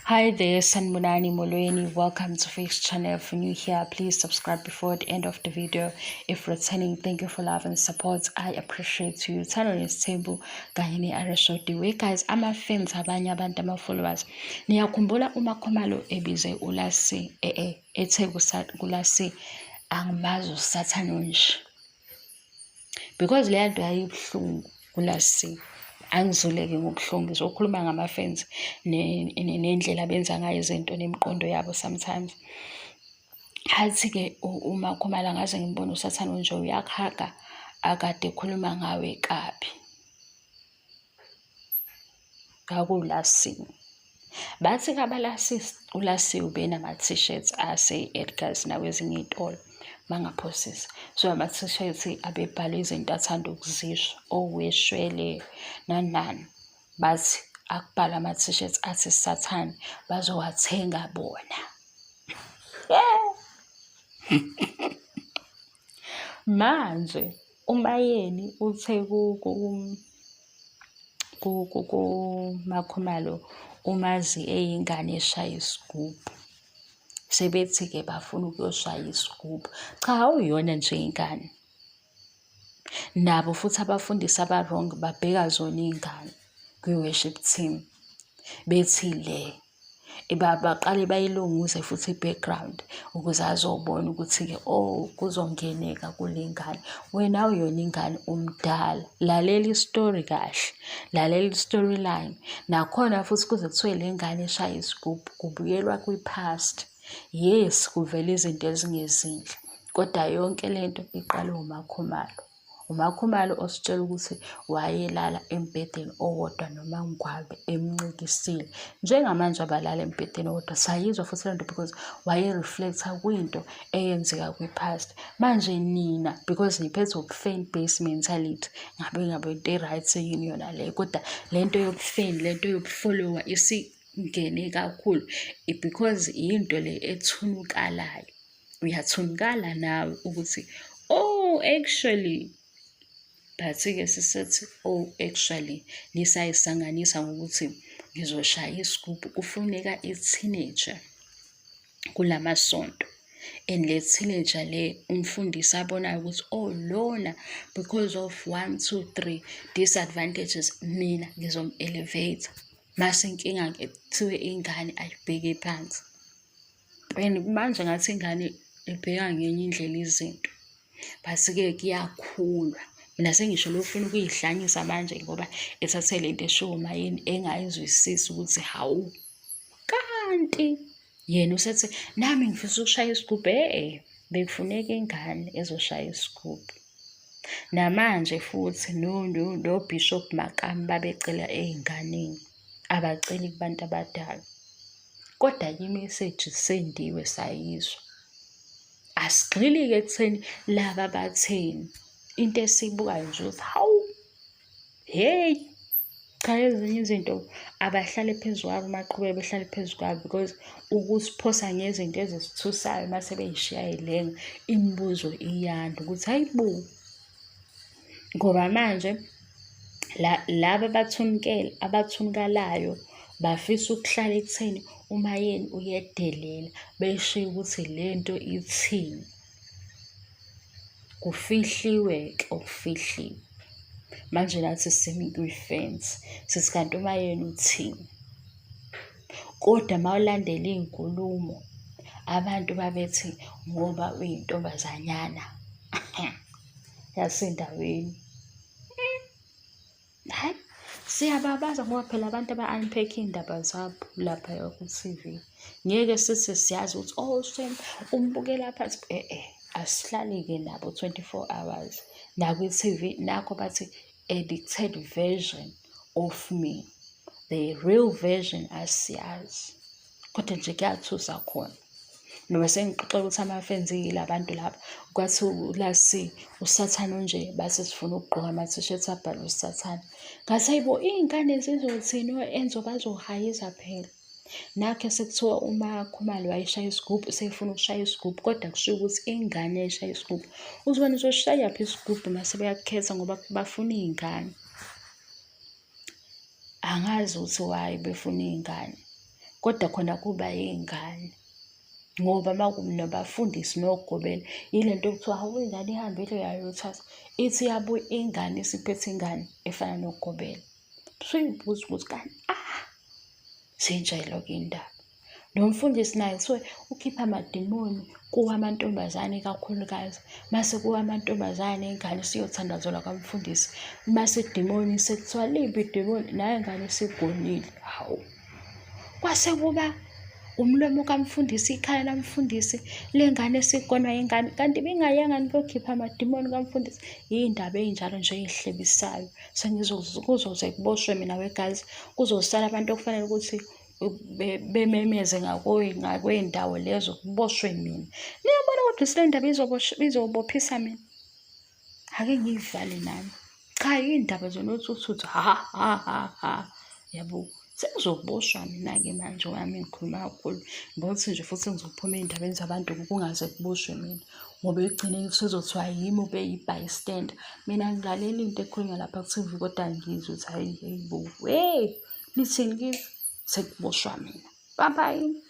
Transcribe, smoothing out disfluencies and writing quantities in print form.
Hi there, Sanbonani Molweni. Welcome to Face Channel. If you're new here, please subscribe before the end of the video. If returning, thank you for love and support. I appreciate you. Thando nesithembu kanye ne-Arashodiwe. Guys, ama-fans abanye abantu ama-followers. Niyakhumbula uMakhumalo ebize uLasi ethe kuLasi angimazi uSathane onje. Because leya nto yayibuhlungu kuLasi. Angizuleke ngobuhlungu ngizokhuluma ngama-fans nendlela abenza ngayo izinto nemiqondo yabo sometimes. Athi-ke uMakhumalo angaze ngimbone uSathane onje uyakuhaga akade ekhuluma ngawe kabi. KwakuwuLassie. Bathi kabaLassie, uLassie ubenama-t-shirts ase-Edgars nakwezinye iy'tolo mangaphosisi. So ama-t-shirt abebhalwe izinto athanda ukuzisho, oweshwele nani nani. Bathi akubhalwe ama-t-shirt athi Sathane bazowathenga bona. Manje uMayeni uthe kuMakhumalo umazi eyingane eshaya isigubhu. Sebethi-ke bafuna ukuyoshaya isigubhu. Cha, awuyona nje ingane. Nabo futhi abafundisi aba-wrong babheka zona iy'ngane kwi-worship team. Bethi le Baqale bayilungise futhi i-background ukuze azobona ukuthi-ke oh kuzongeneka kule ngane. Wena awuyona ingane umdala, lalela isitori kahle, lalela i-storyline. Nakhona futhi kuze kuthiwe le ngane ishaya isigubhu kubuyelwa kwi-past. Yes, kuvela izinto ezingezinhle kodwa yonke le nto iqale uMakhumalo. UMakhumalo ositshela ukuthi wayelala embhedeni owodwa noMaNgwabe emncikisile. Njengamanje abalali embhedeni owodwa. Sayizwa futhi lento because waye-reflect-a kwinto eyenzeka kwi-past. Manje nina because niphethe ubu-fan base mentality, ngabe ngabe into e-right yini yona leyo, kodwa le nto yobu-fan, le nto yobu-follower isingene kakhulu because yinto le ethunukalayo. Uyathunukala nawe ukuthi oh actually but-ke sisethi oh actually nisayisanganisa ngokuthi ngizoshaya isigubhu kufuneka i-teenager kulamasonto and le teenager le umfundisi abonayo ukuthi oh lona because of 1 2 3 disadvantages mina ngizom-elevate mase inkinga-ke kuthiwe ingane ayibheke phansi. And manje ngathi ingane ibheka ngenye indlela izinto. But-ke kuyakhulwa. Mina sengisho lo ufuna ukuyihlanyisa manje ngoba ethathe le nto eshiwo uMayeni engayizwisisi ukuthi hawu, kanti yena usethi nami ngifisa ukushaya isigubhu. E-e, bekufuneka ingane ezoshaya isigubhu. Namanje futhi no-Bishop Makamu babecela ey'nganeni, abaceli kubantu abadala. Kodwa-ke imeseji isendiwe sayizwa. Asigxili-ke ekutheni laba batheni. Into esiyibukayo nje ukuthi hawu, hheyi, cha ezinye izinto abahlale phezu kwabo maqhubeka behlale phezu kwabo because ukusiphosa ngezinto ezisithusayo mase bey'shiya y'lenga, imibuzo iyanda ukuthi hhayi bo. Ngoba manje laba abathunikela, abathunukalayo bafisa ukuhlala ekutheni uMayeni uyedelela, beshiye ukuthi le nto ithini. Kufihliwe-ke okufihliwe. Manje nathi simi kwifensi, sithi kanti uMayeni uthini? Kodwa uma ulandela iy'nkulumo, abantu babethi ngoba uyintombazanyana yasendaweni. Hhayi, siyababaza ngoba phela abantu aba-unpack iy'ndaba zabo laphaya ku-T_V. Ngeke sithi siyazi ukuthi oh shame umbukela phansi, e-e, asihlali-ke nabo 24 hours. Nakwi-T_V nakho bathi edited version of me, the real version asiyazi. Kodwa nje kuyathusa khona. Noma sengixoxela ukuthi ama-fans yila bantu laba, kwathiwa uLasi uSathane onje, bathi sifuna ukugqoka ama-t-shirt abhalwe uSathane. Ngathi hhayi bo, iy'ngane zizothini o-Enzo bazohayiza phela. Nakho sekuthiwa uMaKhumalo wayeshaya isigubhu, usefuna ukushaya isigubhu, kodwa kushiwo ukuthi ingane yayishaya isigubhu. Uthi wena uzoshayaphi isigubhu mase beyakukhetha ngoba bafuna iy'ngane. Angazi ukuthi why befuna iy'ngane. Kodwa khona kuba yiy'ngane ngoba uma kunabafundisi nogobela yile nto ekuthiwa hawu ingane ihambile yayothwasa. Ithi iyabuya ingane isiphethe ingane efana nogobela. Usuyibuza ukuthi kanti ah sinjalo-ke indaba. Lo mfundisi naye kuthiwe ukhipha amadimoni kuwo amantombazane ikakhulukazi. Mase kuwa amantombazane ingane isiyothandazelwa kwamfundisi. Mase idimoni sekuthiwa limbi idimoni nayo ingane isigonile. Hawu. Kwase kuba umlomo kamfundisi, ikhaya lamfundisi, le ngane esigonwa ingane. Kanti ibingayanga yini kuyokhipha amadimoni kamfundisi? Iy'ndaba ey'njalo nje ey'hlebisayo. Kuzoze kuboshwe mina wegazi, kuzosala abantu okufanele ukuthi bememeze ngakwey'ndawo lezo kuboshwe mina. Niyabona kodwa ukuthi le ndaba izobophisa mina. Ake ngiyivale nami. Cha iy'ndaba zona uthi ha ha ha ha yabo. Sekuzoboshwa mina-ke manje wami ngikhuluma kakhulu. Ngokuthi nje futhi ngizophuma ey'ndabeni zabantu kungaze kuboshwe mina. Ngoba ekugcineni kusezothiwa yimi obeyi-bystander. Mina ngilalela into ekhulunywa lapha ku-T_V kodwa ngizwe ukuthi hhayi hheyi bo, hhe. Lithini kithi? Sekuboshwa mina. Bye bye.